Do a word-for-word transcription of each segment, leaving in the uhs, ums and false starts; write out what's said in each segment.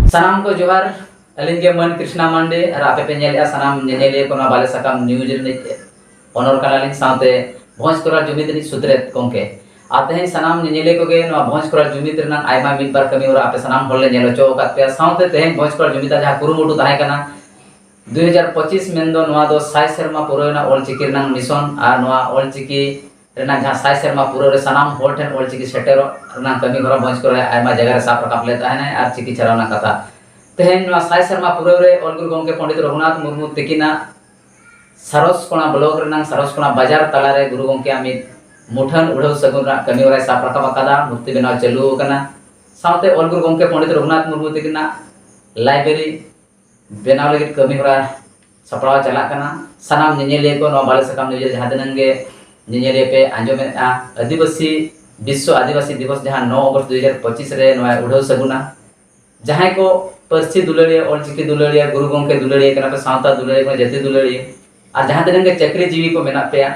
ᱥᱟᱱᱟᱢ ᱠᱚ ᱡᱚᱦᱟᱨ᱾ ᱟᱹᱞᱤᱧ ᱜᱮ ᱢᱟᱹᱱ ᱠᱨᱤᱥᱱᱟ ᱢᱟᱱᱰᱤ ᱟᱨ ᱟᱯᱮ ᱯᱮ ᱧᱮᱞᱮᱫᱼᱟ ᱥᱟᱱᱟᱢ ᱧᱮᱧᱮᱞᱤᱭᱟᱹ ᱠᱚ ᱱᱚᱣᱟ ᱵᱟᱞᱮ ᱥᱟᱠᱟᱢ ᱱᱤᱭᱩᱡᱽ ᱨᱤᱱᱤᱡ ᱚᱱᱚᱨ ᱠᱟᱱᱟᱞᱤᱧ, ᱥᱟᱶᱛᱮ ᱵᱷᱚᱸᱡᱽ ᱠᱚᱨᱟᱣ ᱡᱩᱢᱤᱫ ᱨᱤᱱᱤᱡ ᱥᱩᱛᱨᱮᱛ ᱜᱚᱢᱠᱮ᱾ ᱟᱨ ᱛᱮᱦᱮᱧ ᱥᱟᱱᱟᱢ ᱧᱮᱧᱮᱞᱤᱭᱟᱹ ᱠᱚᱜᱮ ᱱᱚᱣᱟ ᱵᱷᱚᱸᱡᱽ ᱠᱚᱨᱟᱣ ᱡᱩᱢᱤᱫ ᱨᱮᱱᱟᱜ ᱟᱭᱢᱟ ᱢᱤᱫ ᱵᱟᱨ ᱠᱟᱹᱢᱤ ᱦᱚᱨᱟ ᱟᱯᱮ ᱥᱟᱱᱟᱢ ᱦᱚᱲ ᱞᱮ ᱧᱮᱞ ᱦᱚᱪᱚ ᱟᱠᱟᱫ ᱯᱮᱭᱟ᱾ ᱥᱟᱶᱛᱮ ᱛᱮᱦᱮᱧ ᱵᱷᱚᱸᱡᱽ ᱠᱚᱨᱟᱣ ᱡᱩᱢᱤᱫᱟᱜ ᱡᱟᱦᱟᱸ ᱠᱩᱨᱩᱢᱩᱴᱩ ᱛᱟᱦᱮᱸ ᱠᱟᱱᱟ, ᱫᱩ ᱦᱟᱡᱟᱨ ᱯᱚᱸᱪᱤᱥ ᱢᱮᱱᱫᱚ ᱱᱚᱣᱟ ᱫᱚ ᱥᱟᱭ ᱥᱮᱨᱢᱟ ᱯᱩᱨᱟᱹᱣ ᱨᱮᱱᱟᱜ ᱚᱞ ᱪᱤᱠᱤ ᱨᱮᱱᱟᱜ ᱢᱤᱥᱚᱱ ᱟᱨ ᱱᱚᱣᱟ ᱚᱞ ᱪᱤᱠᱤ ᱨᱮᱱᱟᱜ ᱡᱟᱦᱟᱸ ᱥᱟᱭ ᱥᱮᱨᱢᱟ ᱯᱩᱨᱟᱹᱣ ᱨᱮ ᱥᱟᱱᱟᱢ ᱦᱚᱲ ᱴᱷᱮᱱ ᱚᱞ ᱪᱤᱠᱤ ᱥᱮᱴᱮᱨᱚᱜ ᱨᱮᱱᱟᱜ ᱠᱟᱹᱢᱤ ᱦᱚᱨᱟ ᱵᱷᱚᱸᱡᱽ ᱠᱚᱨᱟᱣ ᱟᱭᱢᱟ ᱡᱟᱭᱜᱟ ᱨᱮ ᱥᱟᱵ ᱨᱟᱠᱟᱵ ᱞᱮᱫ ᱛᱟᱦᱮᱱᱟᱭ ᱟᱨ ᱪᱤᱠᱤ ᱪᱷᱟᱨᱟᱣ ᱨᱮᱱᱟᱜ ᱠᱟᱛᱷᱟ᱾ ᱛᱮᱦᱮᱧ ᱱᱚᱣᱟ ᱥᱟᱭ ᱥᱮᱨᱢᱟ ᱯᱩᱨᱟᱹᱣ ᱨᱮ ᱚᱞ ᱜᱩᱨᱩ ᱜᱚᱢᱠᱮ ᱯᱚᱸᱰᱤᱛ ᱨᱚᱜᱷᱩᱱᱟᱛᱷ ᱢᱩᱨᱢᱩ ᱛᱤᱠᱤᱱᱟᱜ ᱥᱟᱨᱚᱥᱠᱚᱬᱟ ᱵᱞᱚᱠ ᱨᱮᱱᱟᱜ ᱥᱟᱨᱚᱥᱠᱚᱬᱟ ᱵᱟᱡᱟᱨ ᱛᱟᱞᱟᱨᱮ ᱜᱩᱨᱩ ᱜᱚᱢᱠᱮᱭᱟᱜ ᱢᱤᱫ ᱢᱩᱴᱷᱟᱹᱱ ᱩᱰᱷᱟᱹᱣ ᱥᱟᱹᱜᱩᱱ ᱨᱮᱱᱟᱜ ᱠᱟᱹᱢᱤ ᱦᱚᱨᱟᱭ ᱥᱟᱵ ᱨᱟᱠᱟᱵ ᱟᱠᱟᱫᱟ, ᱢᱩᱨᱛᱤ ᱵᱮᱱᱟᱣ ᱪᱟᱹᱞᱩ ᱟᱠᱟᱱᱟ᱾ ᱥᱟᱶᱛᱮ ᱚᱞ ᱜᱩᱨᱩ ᱜᱚᱢᱠᱮ ᱯᱚᱸᱰᱤᱛ ᱨᱚᱜᱷᱩᱱᱟᱛᱷ ᱢᱩᱨᱢᱩ ᱛᱤᱠᱤᱱᱟᱜ ᱞᱟᱭᱵᱨᱮᱨᱤ ᱵᱮᱱᱟᱣ ᱞᱟᱹᱜᱤᱫ ᱠᱟᱹᱢᱤ ᱦᱚᱨᱟ ᱥᱟᱯᱲᱟᱣ ᱪᱟᱞᱟᱜ ᱠᱟᱱᱟ᱾ ᱥᱟᱱᱟᱢ ᱧᱮᱧᱮᱞᱤᱭᱟᱹ ᱠᱚ ᱱᱚᱣᱟ ᱵᱟᱞᱮ ᱥᱟᱠᱟᱢ ᱱᱤᱭᱩᱡᱽ ᱨᱮ ᱡᱟᱦᱟᱸ ᱛᱤᱱᱟᱹᱜ ᱜᱮ ᱧᱮᱧᱮᱞᱤᱭᱟᱹ ᱯᱮ ᱟᱸᱡᱚᱢᱮᱫᱼᱟ, ᱟᱹᱫᱤᱵᱟᱹᱥᱤ, ᱵᱤᱥᱥᱚ ᱟᱹᱫᱤᱵᱟᱹᱥᱤ ᱫᱤᱵᱚᱥ ᱡᱟᱦᱟᱸ ᱱᱚ ᱚᱜᱚᱥᱴ ᱫᱩ ᱦᱟᱡᱟᱨ ᱯᱚᱸᱪᱤᱥ ᱨᱮ ᱱᱚᱣᱟ ᱩᱰᱷᱟᱹᱣ ᱥᱟᱹᱜᱩᱱᱟ, ᱡᱟᱦᱟᱸᱭ ᱠᱚ ᱯᱟᱹᱨᱥᱤ ᱫᱩᱞᱟᱹᱲᱤᱭᱟᱹ, ᱚᱞᱪᱤᱠᱤ ᱫᱩᱞᱟᱹᱲᱤᱭᱟᱹ, ᱜᱩᱨᱩ ᱜᱚᱢᱠᱮ ᱫᱩᱞᱟᱹᱲᱤᱭᱟᱹ ᱠᱟᱱᱟ ᱯᱮ, ᱥᱟᱶᱛᱟ ᱫᱩᱞᱟᱹᱲᱤᱭᱟᱹ ᱠᱟᱱᱟ, ᱡᱟᱹᱛᱤ ᱫᱩᱞᱟᱹᱲᱤᱭᱟᱹ, ᱟᱨ ᱡᱟᱦᱟᱸ ᱛᱤᱱᱟᱹᱜ ᱜᱮ ᱪᱟᱹᱠᱨᱤ ᱡᱤᱣᱤ ᱠᱚ ᱢᱮᱱᱟᱜ ᱯᱮᱭᱟ,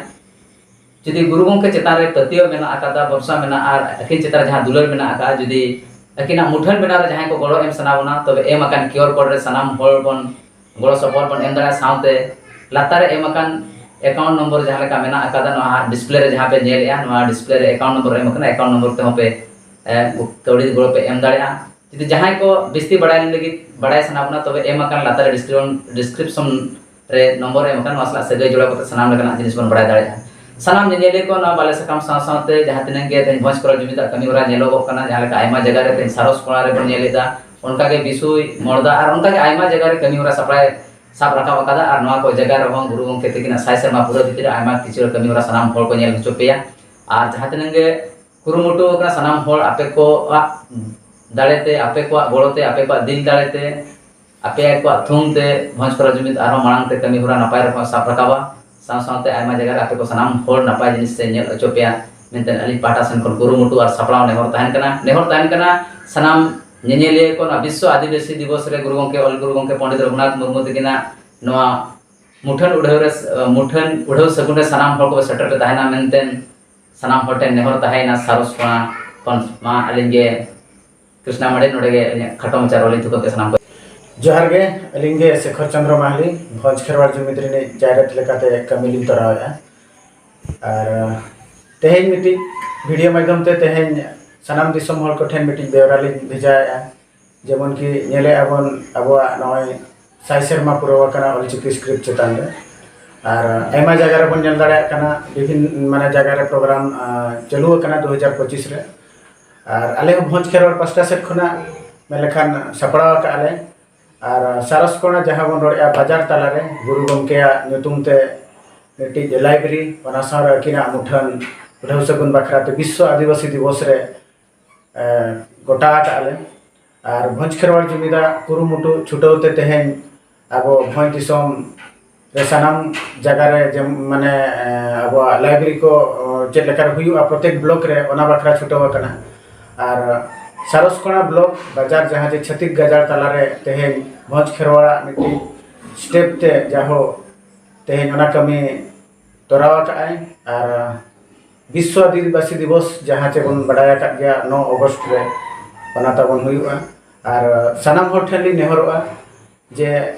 ᱡᱩᱫᱤ ᱜᱩᱨᱩ ᱜᱚᱢᱠᱮ ᱪᱮᱛᱟᱱ ᱨᱮ ᱯᱟᱹᱛᱭᱟᱹᱣ ᱢᱮᱱᱟᱜ ᱟᱠᱟᱫᱟ, ᱵᱷᱚᱨᱥᱟ ᱢᱮᱱᱟᱜᱼᱟ, ᱟᱨ ᱟᱹᱠᱤᱱ ᱪᱮᱛᱟᱱ ᱨᱮ ᱡᱟᱦᱟᱸ ᱫᱩᱞᱟᱹᱲ ᱢᱮᱱᱟᱜ ᱟᱠᱟᱫᱟ, ᱡᱩᱫᱤ ᱟᱹᱠᱤᱱᱟᱜ ᱢᱩᱴᱷᱟᱹᱱ ᱵᱮᱱᱟᱣ ᱨᱮ ᱡᱟᱦᱟᱸᱭ ᱠᱚ ᱜᱚᱲᱚ ᱮᱢ ᱥᱟᱱᱟ ᱵᱚᱱᱟ, ᱛᱚᱵᱮ ᱮᱢ ᱟᱠᱟᱱ ᱠᱤᱭᱩ ᱟᱨ ᱠᱳᱰ ᱨᱮ ᱥᱟᱱᱟᱢ ᱦᱚᱲ ᱵᱚᱱ ᱜᱚᱲᱚ ᱥᱚᱯᱚᱦᱚᱫ ᱵᱚᱱ ᱮᱢ ᱫᱟᱲᱮᱭᱟᱜᱼᱟ᱾ ᱥᱟᱶᱛᱮ ᱞᱟᱛᱟᱨ ᱨᱮ ᱮᱢ ᱟᱠᱟᱱ ᱮᱠᱟᱣᱩᱱᱴ ᱱᱚᱢᱵᱚᱨ ᱡᱟᱦᱟᱸ ᱞᱮᱠᱟ ᱢᱮᱱᱟᱜ ᱟᱠᱟᱫᱟ, ᱱᱚᱣᱟ ᱰᱤᱥᱯᱞᱮ ᱨᱮ ᱡᱟᱦᱟᱸ ᱯᱮ ᱧᱮᱞᱮᱫᱼᱟ, ᱱᱚᱣᱟ ᱰᱤᱥᱯᱞᱮ ᱨᱮ ᱮᱠᱟᱣᱩᱱᱴ ᱱᱚᱢᱵᱚᱨ ᱮᱢ ᱟᱠᱟᱱᱟ, ᱮᱠᱟᱣᱩᱱᱴ ᱱᱚᱢᱵᱚᱨ ᱛᱮᱦᱚᱸ ᱯᱮ, ᱮ, ᱠᱟᱹᱣᱰᱤ ᱜᱚᱲᱚ ᱯᱮ ᱮᱢ ᱫᱟᱲᱮᱭᱟᱜᱼᱟ᱾ ᱡᱩᱫᱤ ᱡᱟᱦᱟᱸᱭ ᱠᱚ ᱵᱤᱥᱛᱤ ᱵᱟᱲᱟᱭ ᱞᱟᱹᱜᱤᱫ ᱵᱟᱲᱟᱭ ᱥᱟᱱᱟ ᱵᱚᱱᱟ, ᱛᱚᱵᱮ ᱮᱢ ᱟᱠᱟᱱ ᱞᱟᱛᱟᱨ ᱨᱮ ᱰᱤᱥᱠᱨᱤᱯᱥᱚᱱ, ᱰᱤᱥᱠᱨᱤᱯᱥᱚᱱ ᱨᱮ ᱱᱚᱢᱵᱚᱨ ᱮᱢ ᱟᱠᱟᱱ, ᱱᱚᱣᱟ ᱥᱟᱞᱟᱜ ᱥᱟᱹᱜᱟᱹᱭ ᱡᱚᱲᱟᱣ ᱠᱟᱛᱮ ᱥᱟᱱᱟᱢ ᱞᱮᱠᱟᱱᱟᱜ ᱡᱤᱱᱤᱥ ᱵᱚᱱ ᱵᱟᱲᱟᱭ ᱫᱟᱲᱮᱭᱟᱜᱼᱟ᱾ ᱥᱟᱱᱟᱢ ᱧᱮᱧᱮᱞᱤᱭᱟᱹ ᱠᱚ ᱱᱚᱣᱟ ᱵᱟᱞᱮ ᱥᱟᱠᱟᱢ ᱥᱟᱶ ᱥᱟᱶᱛᱮ ᱡᱟᱦᱟᱸ ᱛᱤᱱᱟᱹᱜ ᱜᱮ ᱛᱮᱦᱮᱧ ᱵᱷᱚᱸᱡᱽ ᱠᱚᱨᱟᱣ ᱡᱩᱢᱤᱫᱟᱜ ᱠᱟᱹᱢᱤ ᱦᱚᱨᱟ ᱧᱮᱞᱚᱜᱚᱜ ᱠᱟᱱᱟ, ᱡᱟᱦᱟᱸ ᱞᱮᱠᱟ ᱟᱭᱢᱟ ᱡᱟᱭᱜᱟ ᱨᱮ ᱛᱮᱦᱮᱧ ᱥᱟᱨᱚᱥ ᱠᱚᱲᱟ ᱨᱮᱵᱚᱱ ᱧᱮᱞ ᱮᱫᱟ, ᱚᱱᱠᱟᱜᱮ ᱵᱤᱥᱩᱭ, ᱢᱚᱲᱫᱟ ᱟᱨ ᱚᱱᱠᱟᱜᱮ ᱟᱭᱢᱟ ᱡᱟᱭᱜᱟ ᱨᱮ ᱠᱟᱹᱢᱤ ᱦᱚᱨᱟ ᱥᱟᱯᱲᱟᱭ ᱥᱟᱵ ᱨᱟᱠᱟᱵ ᱟᱠᱟᱫᱟ᱾ ᱟᱨ ᱱᱚᱣᱟ ᱠᱚ ᱡᱟᱭᱜᱟ ᱨᱮᱦᱚᱸ ᱜᱩᱨᱩ ᱜᱚᱢᱠᱮ ᱛᱟᱹᱠᱤᱱᱟᱜ ᱥᱟᱭ ᱥᱮᱨᱢᱟ ᱯᱩᱨᱟᱹᱣ ᱵᱷᱤᱛᱤᱨ ᱨᱮ ᱟᱭᱢᱟ ᱠᱤᱪᱷᱩ ᱠᱟᱹᱢᱤ ᱦᱚᱨᱟ ᱥᱟᱱᱟᱢ ᱦᱚᱲ ᱠᱚ ᱧᱮᱞ ᱦᱚᱪᱚ ᱯᱮᱭᱟ᱾ ᱟᱨ ᱡᱟᱦᱟᱸ ᱛᱤᱱᱟᱹᱜ ᱜᱮ ᱠᱩᱨᱩᱢᱩᱴᱩ ᱟᱠᱟᱱᱟ, ᱥᱟᱱᱟᱢ ᱦᱚᱲ ᱟᱯᱮ ᱠᱚᱣᱟᱜ ᱫᱟᱲᱮᱛᱮ, ᱟᱯᱮ ᱠᱚᱣᱟᱜ ᱜᱚᱲᱚᱛᱮ, ᱟᱯᱮ ᱠᱚᱣᱟᱜ ᱫᱤᱞ ᱫᱟᱲᱮᱛᱮ, ᱟᱯᱮ ᱠᱚᱣᱟᱜ ᱛᱷᱩᱢ ᱛᱮ ᱵᱷᱚᱸᱡᱽ ᱠᱚᱨᱟᱣ ᱡᱩᱢᱤᱫ ᱟᱨᱦᱚᱸ ᱢᱟᱲᱟᱝ ᱛᱮ ᱠᱟᱹᱢᱤ ᱦᱚᱨᱟ ᱱᱟᱯᱟᱭ ᱨᱚᱠᱚᱢ ᱥᱟᱵ ᱨᱟᱠᱟᱵᱟ᱾ ᱥᱟᱶ ᱥᱟᱶᱛᱮ ᱟᱭᱢᱟ ᱡᱟᱭᱜᱟ ᱨᱮ ᱟᱯᱮ ᱠᱚ ᱥᱟᱱᱟᱢ ᱦᱚᱲ ᱱᱟᱯᱟᱭ ᱡᱤᱱᱤᱥ ᱛᱮ ᱧᱮᱞ ᱦᱚᱪᱚ ᱯᱮᱭᱟ ᱢᱮᱱᱛᱮ ᱟᱹᱞᱤᱧ ᱯᱟᱦᱴᱟ ᱥᱮᱱ ᱠᱷᱚᱱ ᱠᱩᱨᱩᱢᱩᱴᱩ ᱟᱨ ᱥᱟᱯᱲᱟᱣ ᱱᱮᱦᱚᱨ ᱛᱟᱦᱮᱱ ᱠᱟᱱᱟ᱾ ᱱᱮᱦᱚᱨ ᱛᱟᱦᱮᱱ ᱠᱟᱱᱟ ᱥᱟᱱᱟᱢ ᱧᱮᱧᱮᱞᱤᱭᱟᱹ ᱠᱚ ᱱᱚᱣᱟ ᱵᱤᱥᱥᱚ ᱟᱹᱫᱤᱵᱟᱹᱥᱤ ᱫᱤᱵᱚᱥ ᱨᱮ ᱜᱩᱨᱩ ᱜᱚᱢᱠᱮ, ᱚᱞ ᱜᱩᱨᱩ ᱜᱚᱢᱠᱮ ᱯᱚᱸᱰᱤᱛ ᱨᱚᱜᱷᱩᱱᱟᱛᱷ ᱢᱩᱨᱢᱩ ᱛᱟᱹᱠᱤᱱᱟᱜ ᱱᱚᱣᱟ ᱢᱩᱴᱷᱟᱹᱱ ᱩᱰᱷᱟᱹᱣ ᱨᱮ, ᱢᱩᱴᱷᱟᱹᱱ ᱩᱰᱷᱟᱹᱣ ᱥᱟᱹᱜᱩᱱ ᱨᱮ ᱥᱟᱱᱟᱢ ᱦᱚᱲ ᱠᱚ ᱥᱮᱴᱮᱨ ᱯᱮ ᱛᱟᱦᱮᱱᱟ ᱢᱮᱱᱛᱮ ᱥᱟᱱᱟᱢ ᱦᱚᱲ ᱴᱷᱮᱱ ᱱᱮᱦᱚᱨ ᱛᱟᱦᱮᱸᱭᱮᱱᱟ᱾ ᱥᱟᱨᱚᱥ ᱠᱚᱲᱟ ᱠᱷᱚᱱ ᱢᱟ ᱟᱹᱞᱤᱧ ᱜᱮ ᱠᱨᱤᱥᱱᱟ ᱢᱟᱱᱰᱤ ᱱᱚᱰᱮ ᱜᱮ ᱤᱧᱟᱹᱜ ᱠᱷᱟᱴᱚ ᱢᱟᱪᱷᱟ ᱨᱚᱲ ᱤᱧ ᱛᱷᱩᱠᱟᱹᱢ ᱛᱮ ᱥᱟᱱᱟᱢ ᱠᱚ᱾ ᱡᱚᱦᱟᱨ ᱜᱮ, ᱟᱹᱞᱤᱧ ᱜᱮ ᱥᱮᱠᱷᱚᱨ ᱪᱚᱸᱫᱽᱨᱚ ᱢᱟᱦᱞᱤ, ᱵᱷᱚᱸᱡᱽ ᱠᱷᱮᱨᱣᱟᱲ ᱡᱩᱢᱤᱫ ᱨᱤᱱᱤᱡ ᱡᱟᱭᱨᱮᱛ ᱞᱮᱠᱟᱛᱮ ᱠᱟᱹᱢᱤ ᱞᱤᱧ ᱛᱚᱨᱟᱣᱮᱫᱼᱟ᱾ ᱟᱨ ᱛᱮᱦᱮᱧ ᱢᱤᱫᱴᱤᱡ ᱵᱷᱤᱰᱤᱭᱳ ᱢᱟᱫᱽᱫᱷᱚᱢ ᱛᱮ ᱛᱮᱦᱮᱧ ᱥᱟᱱᱟᱢ ᱫᱤᱥᱚᱢ ᱦᱚᱲ ᱠᱚᱴᱷᱮᱱ ᱢᱤᱫᱴᱤᱡ ᱵᱮᱣᱨᱟ ᱞᱤᱧ ᱵᱷᱮᱡᱟᱭᱮᱫᱼᱟ᱾ ᱡᱮᱢᱚᱱ ᱠᱤ ᱧᱮᱞᱮᱫᱼᱟ ᱵᱚᱱ ᱟᱵᱚᱣᱟᱜ ᱱᱚᱜᱼᱚᱭ ᱥᱟᱭ ᱥᱮᱨᱢᱟ ᱯᱩᱨᱟᱹᱣ ᱟᱠᱟᱱᱟ ᱚᱞᱪᱤᱠᱤ ᱥᱠᱨᱤᱯᱴ ᱪᱮᱛᱟᱱ ᱨᱮ᱾ ᱟᱨ ᱟᱭᱢᱟ ᱡᱟᱭᱜᱟ ᱨᱮᱵᱚᱱ ᱧᱮᱞ ᱫᱟᱲᱮᱭᱟᱜ ᱠᱟᱱᱟ, ᱵᱤᱵᱷᱤᱱ ᱢᱟᱱᱮ ᱡᱟᱭᱜᱟ ᱨᱮ ᱯᱨᱳᱜᱨᱟᱢ ᱪᱟᱹᱞᱩ ᱟᱠᱟᱱᱟ ᱫᱩ ᱦᱟᱡᱟᱨ ᱯᱚᱸᱪᱤᱥ ᱨᱮ᱾ ᱟᱨ ᱟᱞᱮ ᱦᱚᱸ ᱵᱷᱚᱸᱡᱽ ᱠᱷᱮᱨᱣᱟᱲ ᱯᱟᱥᱴᱟ ᱥᱮᱫ ᱠᱷᱚᱱᱟᱜ ᱢᱮᱱ ᱞᱮᱠᱷᱟᱱ ᱥᱟᱯᱲᱟᱣ ᱟᱠᱟᱫᱼᱟ ᱞᱮ᱾ ᱟᱨ ᱥᱟᱨᱚᱥᱠᱚᱬᱟ ᱡᱟᱦᱟᱸ ᱵᱚᱱ ᱨᱚᱲᱮᱫᱼᱟ ᱵᱟᱡᱟᱨ ᱛᱟᱞᱟᱨᱮ ᱜᱩᱨᱩ ᱜᱚᱢᱠᱮᱭᱟᱜ ᱧᱩᱛᱩᱢ ᱛᱮ ᱢᱤᱫᱴᱤᱡ ᱞᱟᱭᱵᱨᱮᱨᱤ, ᱚᱱᱟ ᱥᱟᱶᱨᱮ ᱟᱹᱠᱤᱱᱟᱜ ᱢᱩᱴᱷᱟᱹᱱ ᱩᱰᱷᱟᱹᱣ ᱥᱟᱹᱜᱩᱱ ᱵᱟᱠᱷᱨᱟ ᱛᱮ ᱵᱤᱥᱥᱚ ᱟᱹᱫᱤᱵᱟᱹᱥᱤ ᱫᱤᱵᱚᱥ ᱨᱮ ᱮ, ᱜᱚᱴᱟ ᱟᱠᱟᱫᱼᱟ ᱞᱮ᱾ ᱟᱨ ᱵᱷᱚᱸᱡᱽ ᱠᱷᱮᱨᱣᱟᱲ ᱡᱩᱢᱤᱫᱟᱜ ᱠᱩᱨᱩᱢᱩᱴᱩ ᱪᱷᱩᱴᱟᱹᱣ ᱛᱮ ᱛᱮᱦᱮᱧ ᱟᱵᱚ ᱵᱷᱚᱸᱡᱽ ᱫᱤᱥᱚᱢ ᱨᱮ ᱥᱟᱱᱟᱢ ᱡᱟᱭᱜᱟ ᱨᱮ ᱡᱮᱢ-, ᱢᱟᱱᱮ, ᱮ, ᱟᱵᱚᱣᱟᱜ ᱞᱟᱭᱵᱨᱮᱨᱤ ᱠᱚ, ᱚ, ᱪᱮᱫ ᱞᱮᱠᱟ ᱨᱮ ᱦᱩᱭᱩᱜᱼᱟ ᱯᱨᱚᱛᱮᱠ ᱵᱞᱚᱠ ᱨᱮ, ᱚᱱᱟ ᱵᱟᱠᱷᱨᱟ ᱪᱷᱩᱴᱟᱹᱣ ᱟᱠᱟᱱᱟ᱾ ᱟᱨ ᱥᱟᱨᱚᱥᱠᱚᱬᱟ ᱵᱞᱚᱠ ᱵᱟᱡᱟᱨ, ᱡᱟᱦᱟᱸ ᱡᱮ ᱪᱷᱟᱹᱛᱤᱠ ᱜᱟᱡᱟᱲ ᱛᱟᱞᱟᱨᱮ ᱛᱮᱦᱮᱧ ᱵᱷᱚᱸᱡᱽ ᱠᱷᱮᱨᱣᱟᱲᱟᱜ ᱢᱤᱫᱴᱤᱡ ᱥᱴᱮᱯ ᱛᱮ ᱡᱟᱦᱳ ᱛᱮᱦᱮᱧ ᱚᱱᱟ ᱠᱟᱹᱢᱤ ᱛᱚᱨᱟᱣ ᱟᱠᱟᱫᱼᱟᱭ᱾ ᱟᱨ ᱵᱤᱥᱥᱚ ᱟᱹᱫᱤᱵᱟᱹᱥᱤ ᱫᱤᱵᱚᱥ ᱡᱟᱦᱟᱸ ᱪᱮ ᱵᱚᱱ ᱵᱟᱰᱟᱭ ᱟᱠᱟᱫ ᱜᱮᱭᱟ, ᱱᱚ ᱚᱜᱚᱥᱴ ᱨᱮ ᱚᱱᱟ ᱛᱟᱵᱚᱱ ᱦᱩᱭᱩᱜᱼᱟ᱾ ᱟᱨ ᱥᱟᱱᱟᱢ ᱦᱚᱲ ᱴᱷᱮᱱ ᱞᱤᱧ ᱱᱮᱦᱚᱨᱚᱜᱼᱟ ᱡᱮ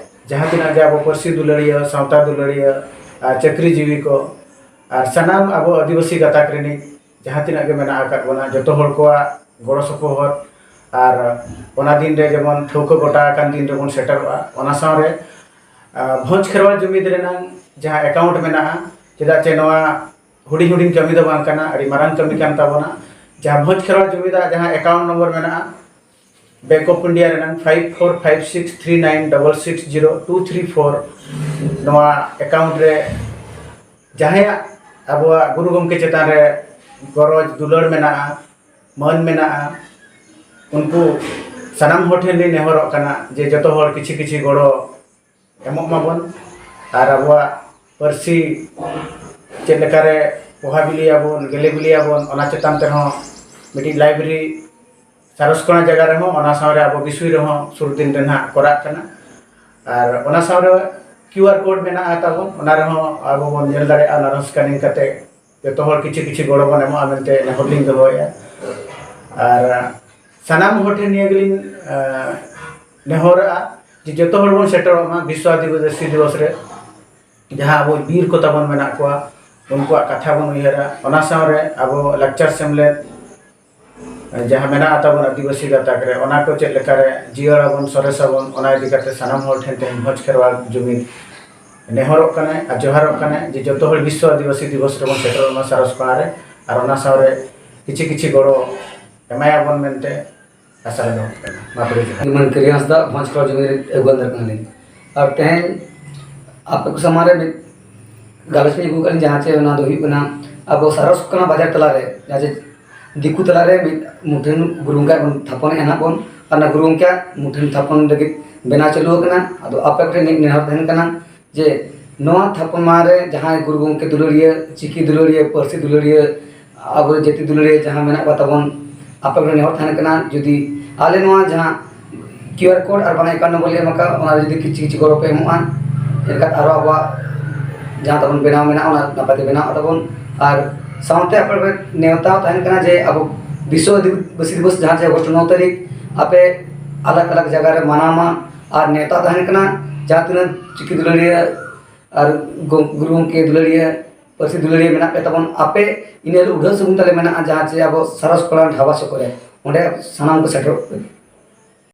ᱡᱟᱦᱟᱸ ᱛᱤᱱᱟᱹᱜ ᱜᱮ ᱟᱵᱚ ᱯᱟᱹᱨᱥᱤ ᱫᱩᱞᱟᱹᱲᱤᱭᱟᱹ, ᱥᱟᱶᱛᱟ ᱫᱩᱞᱟᱹᱲᱤᱭᱟᱹ, ᱟᱨ ᱪᱟᱹᱠᱨᱤ ᱡᱤᱣᱤ ᱠᱚ, ᱟᱨ ᱥᱟᱱᱟᱢ ᱟᱵᱚ ᱟᱹᱫᱤᱵᱟᱹᱥᱤ ᱜᱟᱛᱟᱠ ᱨᱤᱱᱤᱡ ᱡᱟᱦᱟᱸ ᱛᱤᱱᱟᱹᱜ ᱜᱮ ᱢᱮᱱᱟᱜ ᱟᱠᱟᱫ ᱵᱚᱱᱟ, ᱡᱚᱛᱚ ᱦᱚᱲ ᱠᱚᱣᱟᱜ ᱜᱚᱲᱚ ᱥᱚᱯᱚᱦᱚᱫ ᱟᱨ ᱚᱱᱟ ᱫᱤᱱ ᱨᱮ ᱡᱮᱢᱚᱱ ᱴᱷᱟᱹᱣᱠᱟᱹ ᱜᱚᱴᱟ ᱟᱠᱟᱱ ᱫᱤᱱ ᱨᱮᱵᱚᱱ ᱥᱮᱴᱮᱨᱚᱜᱼᱟ᱾ ᱚᱱᱟ ᱥᱟᱶᱨᱮ, ᱟᱨ ᱵᱷᱚᱸᱡᱽ ᱠᱷᱮᱨᱣᱟᱲ ᱡᱩᱢᱤᱫ ᱨᱮᱱᱟᱝ ᱡᱟᱦᱟᱸ ᱮᱠᱟᱣᱩᱱᱴ ᱢᱮᱱᱟᱜᱼᱟ, ᱪᱮᱫᱟᱜ ᱪᱮ ᱱᱚᱣᱟ ᱦᱩᱰᱤᱧ ᱦᱩᱰᱤᱧ ᱠᱟᱹᱢᱤ ᱫᱚ ᱵᱟᱝ ᱠᱟᱱᱟ, ᱟᱹᱰᱤ ᱢᱟᱨᱟᱝ ᱠᱟᱹᱢᱤ ᱠᱟᱱ ᱛᱟᱵᱚᱱᱟ᱾ ᱡᱟᱦᱟᱸ ᱵᱷᱚᱸᱡᱽ ᱠᱷᱮᱨᱣᱟᱲ ᱡᱩᱢᱤᱫᱟᱜ ᱡᱟᱦᱟᱸ ᱮᱠᱟᱣᱩᱱᱴ ᱱᱚᱢᱵᱚᱨ ᱢᱮᱱᱟᱜᱼᱟ, ᱵᱮᱝᱠ ᱚᱯᱷ ᱤᱱᱰᱤᱭᱟ ᱨᱮᱱᱟᱝ five four five six three nine double six zero two three four, ᱱᱚᱣᱟ ᱮᱠᱟᱣᱩᱱᱴ ᱨᱮ ᱡᱟᱦᱟᱸᱭᱟᱜ ᱟᱵᱚᱣᱟᱜ ᱜᱩᱨᱩ ᱜᱚᱢᱠᱮ ᱪᱮᱛᱟᱱ ᱨᱮ ᱜᱚᱨᱚᱡᱽ ᱫᱩᱞᱟᱹᱲ ᱢᱮᱱᱟᱜᱼᱟ, ᱢᱟᱹᱱ ᱢᱮᱱᱟᱜᱼᱟ, ᱩᱱᱠᱩ ᱥᱟᱱᱟᱢ ᱦᱚᱲ ᱴᱷᱮᱱ ᱞᱤᱧ ᱱᱮᱦᱚᱨᱚᱜ ᱠᱟᱱᱟ ᱡᱮ ᱡᱚᱛᱚ ᱦᱚᱲ ᱠᱤᱪᱷᱤ ᱠᱤᱪᱷᱤ ᱜᱚᱲᱚ ᱮᱢᱚᱜ ᱢᱟᱵᱚᱱ᱾ ᱟᱨ ᱟᱵᱚᱣᱟᱜ ᱯᱟᱹᱨᱥᱤ ᱪᱮᱫ ᱞᱮᱠᱟᱨᱮ ᱯᱚᱦᱟ ᱵᱤᱞᱤᱭᱟᱵᱚᱱ, ᱜᱮᱞᱮ ᱵᱤᱞᱤᱭᱟᱵᱚᱱ, ᱚᱱᱟ ᱪᱮᱛᱟᱱ ᱛᱮᱦᱚᱸ ᱢᱤᱫᱴᱤᱡ ᱞᱟᱭᱵᱨᱮᱨᱤ ᱥᱟᱨᱚᱥᱠᱚᱬᱟ ᱡᱟᱭᱜᱟ ᱨᱮᱦᱚᱸ, ᱚᱱᱟ ᱥᱟᱶᱨᱮ ᱟᱵᱚ ᱵᱤᱥᱩᱭ ᱨᱮᱦᱚᱸ ᱥᱩᱨ ᱫᱤᱱ ᱨᱮ ᱱᱟᱦᱟᱜ ᱠᱚᱨᱟᱜ ᱠᱟᱱᱟ᱾ ᱟᱨ ᱚᱱᱟ ᱥᱟᱶᱨᱮ ᱠᱤᱭᱩ ᱟᱨ ᱠᱳᱰ ᱢᱮᱱᱟᱜᱼᱟ ᱛᱟᱵᱚᱱ, ᱚᱱᱟ ᱨᱮᱦᱚᱸ ᱟᱵᱚ ᱵᱚᱱ ᱧᱮᱞ ᱫᱟᱲᱮᱭᱟᱜᱼᱟ, ᱚᱱᱟ ᱨᱮᱦᱚᱸ ᱥᱠᱮᱱᱤᱝ ᱠᱟᱛᱮ ᱡᱚᱛᱚ ᱦᱚᱲ ᱠᱤᱪᱷᱩ ᱠᱤᱪᱷᱩ ᱜᱚᱲᱚ ᱵᱚᱱ ᱮᱢᱚᱜᱼᱟ ᱢᱮᱱᱛᱮ ᱱᱮᱦᱚᱨ ᱞᱤᱧ ᱫᱚᱦᱚᱭᱮᱫᱼᱟ᱾ ᱟᱨ ᱥᱟᱱᱟᱢ ᱦᱚᱲ ᱴᱷᱮᱱ ᱱᱤᱭᱟᱹ ᱜᱮᱞᱤᱧ ᱱᱮᱦᱚᱨᱚᱜᱼᱟ ᱡᱮ ᱡᱚᱛᱚ ᱦᱚᱲ ᱵᱚᱱ ᱥᱮᱴᱮᱨᱚᱜ ᱢᱟ ᱵᱤᱥᱥᱚ ᱟᱹᱫᱤᱵᱟᱹᱥᱤ ᱫᱤᱵᱚᱥ ᱨᱮ᱾ ᱡᱟᱦᱟᱸ ᱟᱵᱚ ᱵᱤᱨ ᱠᱚ ᱛᱟᱵᱚᱱ ᱢᱮᱱᱟᱜ ᱠᱚᱣᱟ, ᱩᱱᱠᱩᱣᱟᱜ ᱠᱟᱛᱷᱟ ᱵᱚᱱ ᱩᱭᱦᱟᱹᱨᱟ᱾ ᱚᱱᱟ ᱥᱟᱶᱨᱮ ᱟᱵᱚ ᱞᱟᱠᱪᱟᱨ ᱥᱮᱢᱞᱮᱫ ᱡᱟᱦᱟᱸ ᱢᱮᱱᱟᱜᱼᱟ ᱛᱟᱵᱚᱱ ᱟᱹᱫᱤᱵᱟᱹᱥᱤ ᱜᱟᱛᱟᱠ ᱨᱮ, ᱚᱱᱟ ᱠᱚ ᱪᱮᱫ ᱞᱮᱠᱟᱨᱮ ᱡᱤᱭᱟᱹᱲ ᱟᱵᱚᱱ, ᱥᱚᱨᱮᱥ ᱟᱵᱚᱱ, ᱚᱱᱟ ᱤᱫᱤ ᱠᱟᱛᱮ ᱥᱟᱱᱟᱢ ᱦᱚᱲ ᱴᱷᱮᱱ ᱛᱮᱦᱮᱧ ᱵᱷᱚᱸᱡᱽ ᱠᱷᱮᱨᱣᱟᱲ ᱡᱩᱢᱤᱫ ᱱᱮᱦᱚᱨᱚᱜ ᱠᱟᱱᱟᱭ ᱟᱨ ᱡᱚᱦᱟᱨᱚᱜ ᱠᱟᱱᱟᱭ ᱡᱮ ᱡᱚᱛᱚ ᱦᱚᱲ ᱵᱤᱥᱥᱚ ᱟᱹᱫᱤᱵᱟᱹᱥᱤ ᱫᱤᱵᱚᱥ ᱨᱮᱵᱚᱱ ᱥᱮᱴᱮᱨᱚᱜ ᱢᱟ ᱥᱟᱨᱚᱥ ᱯᱟᱲᱟ ᱨᱮ, ᱟᱨ ᱚᱱᱟ ᱥᱟᱶᱨᱮ ᱠᱤᱪᱷᱤ ᱠᱤᱪᱷᱤ ᱜᱚᱲᱚ ᱮᱢᱟᱭᱟᱵᱚᱱ ᱢᱮᱱᱛᱮ ᱟᱥᱟ ᱨᱮ ᱫᱚᱦᱚ ᱠᱟᱱᱟ᱾ ᱢᱟ ᱛᱚᱵᱮ ᱡᱚᱦᱟᱨ᱾ ᱤᱧ ᱢᱟᱹᱱ ᱠᱟᱹᱨᱤ ᱦᱟᱸᱥᱫᱟ, ᱵᱷᱚᱸᱡᱽ ᱠᱷᱮᱨᱣᱟᱲ ᱡᱩᱢᱤᱫ ᱨᱮᱱ ᱟᱹᱜᱩᱣᱟᱹᱱ ᱫᱟᱨ ᱠᱟᱱᱟᱞᱤᱧ᱾ ᱟᱨ ᱛᱮᱦᱮᱧ ᱟᱯᱮ ᱠᱚ ᱥᱟᱢᱟᱝ ᱨᱮ ᱢᱤᱫ ᱜᱟᱞᱚᱪ ᱞᱤᱧ ᱟᱹᱜᱩ ᱟᱠᱟᱫ ᱞᱤᱧ, ᱡᱟᱦᱟᱸ ᱪᱮ ᱚᱱᱟ ᱫᱚ ᱦᱩᱭᱩᱜ ᱠᱟᱱᱟ ᱟᱵᱚ ᱥᱟᱨᱚᱥ ᱠᱟᱱᱟ ᱵᱟᱡᱟᱨ ᱛᱟᱞᱟᱨᱮ, ᱡᱟᱦᱟᱸ ᱪᱮ ᱫᱤᱠᱩ ᱛᱟᱞᱟᱨᱮ ᱢᱤᱫ ᱢᱩᱴᱷᱟᱹᱱ ᱜᱩᱨᱩ ᱜᱚᱢᱠᱮ ᱵᱚᱱ ᱛᱷᱟᱯᱚᱱᱮᱫᱼᱟ ᱱᱟᱜ ᱵᱚᱱ, ᱟᱨ ᱚᱱᱟ ᱜᱩᱨᱩ ᱜᱚᱢᱠᱮᱭᱟᱜ ᱢᱩᱴᱷᱟᱹᱱ ᱛᱷᱟᱯᱚᱱ ᱞᱟᱹᱜᱤᱫ ᱵᱮᱱᱟᱣ ᱪᱟᱹᱞᱩ ᱟᱠᱟᱱᱟ᱾ ᱟᱫᱚ ᱟᱯᱮ ᱠᱚᱴᱷᱮᱱ ᱢᱤᱫ ᱱᱮᱦᱚᱨ ᱛᱟᱦᱮᱱ ᱠᱟᱱᱟ ᱡᱮ ᱱᱚᱣᱟ ᱛᱷᱟᱯᱚᱱ ᱢᱟᱦᱟ ᱨᱮ ᱡᱟᱦᱟᱸᱭ ᱜᱩᱨᱩ ᱜᱚᱢᱠᱮ ᱫᱩᱞᱟᱹᱲᱤᱭᱟᱹ, ᱪᱤᱠᱤ ᱫᱩᱞᱟᱹᱲᱤᱭᱟᱹ, ᱯᱟᱹᱨᱥᱤ ᱫᱩᱞᱟᱹᱲᱤᱭᱟᱹ, ᱟᱵᱚ ᱡᱟᱹᱛᱤ ᱫᱩᱞᱟᱹᱲᱤᱭᱟᱹ ᱡᱟᱦᱟᱸ ᱢᱮᱱᱟᱜ ᱠᱚᱣᱟ ᱛᱟᱵᱚᱱ, ᱟᱯᱮ ᱠᱚᱴᱷᱮᱱ ᱱᱮᱦᱚᱨ ᱛᱟᱦᱮᱱ ᱠᱟᱱᱟ, ᱡᱩᱫᱤ ᱟᱞᱮ ᱱᱚᱣᱟ ᱡᱟᱦᱟᱸ ᱠᱤᱭᱩ ᱟᱨ ᱠᱳᱰ ᱟᱨ ᱵᱟᱝ ᱮᱠᱟᱣᱩᱱᱴ ᱱᱚᱢᱵᱚᱨ ᱞᱮ ᱮᱢ ᱟᱠᱟᱫ, ᱚᱱᱟ ᱨᱮ ᱡᱩᱫᱤ ᱠᱤᱪᱷᱩ ᱠᱤᱪᱷᱩ ᱜᱚᱲᱚ ᱯᱮ ᱮᱢᱚᱜᱼᱟ, ᱮᱱᱠᱷᱟᱱ ᱟᱨᱚ ᱟᱵᱚᱣᱟᱜ ᱡᱟᱦᱟᱸ ᱛᱟᱵᱚᱱ ᱵᱮᱱᱟᱣ ᱢᱮᱱᱟᱜᱼᱟ, ᱚᱱᱟ ᱱᱟᱯᱟᱭ ᱛᱮ ᱵᱮᱱᱟᱣ ᱛᱟᱵᱚᱱ᱾ ᱟᱨ ᱥᱟᱶᱛᱮ ᱟᱯᱮ ᱠᱚ ᱱᱮᱣᱛᱟ ᱛᱟᱦᱮᱱ ᱠᱟᱱᱟ ᱡᱮ ᱟᱵᱚ ᱵᱤᱥᱥᱚ ᱟᱹᱫᱤᱵᱟᱹᱥᱤ ᱫᱤᱵᱚᱥ ᱡᱟᱦᱟᱸ ᱡᱮ ᱟᱜᱚᱥᱴ ᱱᱚ ᱛᱟᱹᱨᱤᱠᱷ ᱟᱯᱮ ᱟᱞᱟᱜᱽ ᱟᱞᱟᱜᱽ ᱡᱟᱭᱜᱟ ᱨᱮ ᱢᱟᱱᱟᱣ ᱢᱟ, ᱟᱨ ᱱᱮᱣᱛᱟ ᱛᱟᱦᱮᱱ ᱠᱟᱱᱟ ᱡᱟᱦᱟᱸ ᱛᱤᱱᱟᱹᱜ ᱪᱤᱠᱤ ᱫᱩᱞᱟᱹᱲᱤᱭᱟᱹ ᱟᱨ ᱜᱚ-, ᱜᱩᱨᱩ ᱜᱚᱢᱠᱮ ᱫᱩᱞᱟᱹᱲᱤᱭᱟᱹ, ᱯᱟᱹᱨᱥᱤ ᱫᱩᱞᱟᱹᱲᱤᱭᱟᱹ ᱢᱮᱱᱟᱜ ᱯᱮ ᱛᱟᱵᱚᱱ, ᱟᱯᱮ ᱤᱱᱟᱹ ᱦᱤᱞᱳᱜ ᱩᱰᱷᱟᱹᱣ ᱥᱟᱹᱜᱩᱱ ᱛᱟᱞᱮ ᱢᱮᱱᱟᱜᱼᱟ, ᱡᱟᱦᱟᱸ ᱪᱮ ᱟᱵᱚ ᱥᱟᱨᱚᱥ ᱯᱟᱲᱟ ᱰᱷᱟᱵᱟ ᱥᱩᱨ ᱠᱚᱨᱮ, ᱚᱸᱰᱮ ᱥᱟᱱᱟᱢ ᱠᱚ ᱥᱮᱴᱮᱨᱚᱜ ᱯᱮ᱾